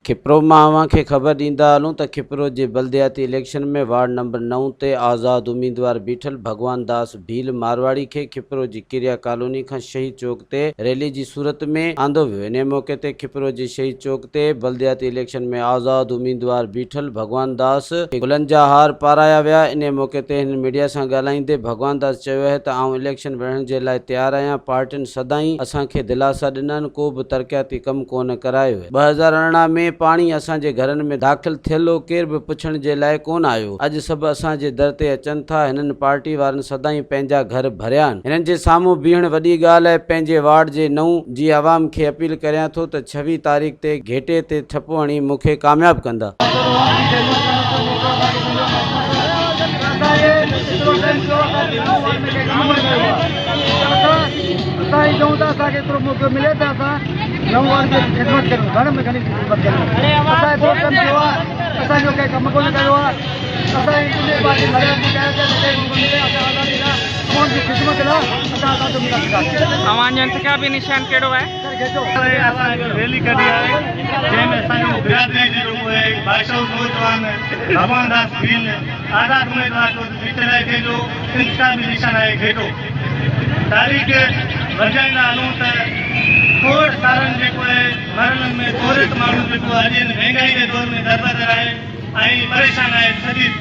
کپرو مان اوهان کي خبر ڏيندا هلون ته کپرو جي بلدياتي اليڪشن ۾ وارڊ نمبر نو تي آزاد اميدوار بيٺل ڀڳوان داس ڀيل مارواڙي کي کپرو جي ڪريا ڪالوني کان شهيد چوڪ تي ريلي جي صورت ۾ آندو ويو انهي موقعي تي کپرو جي شهيد چوڪ تي بلدياتي اليڪشن ۾ آزاد اميدوار بيٺل ڀڳوان داس کي گلن جا هار پارايا ويا انهي موقعي تي هنن ميڊيا سان ڳالهائيندي ڀڳوان داس چيو اهي ته آئون اليڪشن وڙهڻ جي لاء تيار آهيان پارٽين سدائين اسان کي دلاسا ڏنا آهن ڪو به ترقياتي ڪم ڪونه ڪرايو اهي. 2018 ۾ پاڻي اسان جي گهرن ۾ داخل ٿيل هو ڪير به پڇڻ جي لاء ڪونه آيو اڄ سڀ اسان جي در تي اچن ٿا هنن پارٽي وارن سدائين پنهنجا گهر ڀريا آهن هنن جي سامهون بيهڻ وڏي ڳالهه آهي پنهنجي وارڊ جي نو جي عوام کي اپيل ڪريان ٿو ته 26 تاريخ تي گهيٽي تي ٺپو هڻي مون کي ڪامياب ڪندا. نئون وارڊ جي خدمت ڪريون گهڻ ۾ گهڻي خدمت ڪريون اسان ايترو ڪم ڪيو آهي اسان جو ڪنهن ڪم ڪونه ڪيو آهي اسان جي ٽنهي پارٽي لڙيا به ڪيا ته ڪنهن موقعو ملي اسان آزادي لاء عوام جي خدمت لاء اسان آزاد اميدوار ٿينداسين. اوهان جو انتخابي نشان ڪهڙو آهي؟ سر گهيٽو. اسان هڪ ريلي ڪڍي آهي جنهن ۾ اسان جو برادري جي جيڪو آهي باشعور نوجوان ڀڳوان داس ڀيل آزاد اميدوار طور تي بيٺل آهي جنهن جو انتخابي نشان آهي گهيٽو. تاريخ ورجائيندا هلون ته کوڙ سارن جيڪو آهي مرحلن ۾ پورهيت ماڻهو جيڪو اڄ هن مهنگائي جي دور ۾ دربدر آهي ۽ پريشان آهي شديد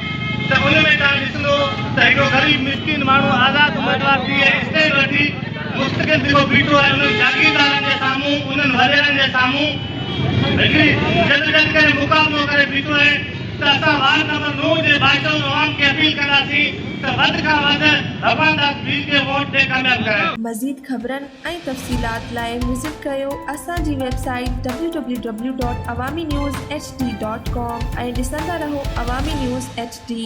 ته ان ۾ توهان ڏسندو ته هڪڙو غريب مسڪين ماڻهو آزاد اميدوار ٿي ۽ اسٽينڊ وٺي مستقل جيڪو بيٺو آهي انهن جاگيردارن جي سامهون انهن وڏيرن جي سامهون هڪڙي جدوجهد ڪري مقابلو ڪري بيٺو آهي ته اسان وارڊ نمبر نو جي باشعور عوام کي اپيل ڪنداسين ته وڌ کان وڌ ڀڳوان داس ڀيل کي ووٽ ڏئي ڪامياب ڪرايو. مزيد خبرن ۽ تفصيلات لاء وزٽ ڪريو اسان جي website www.awaminews hd.com ۽ ڏسندا رهو عوامي نيوز ايڇ ڊي.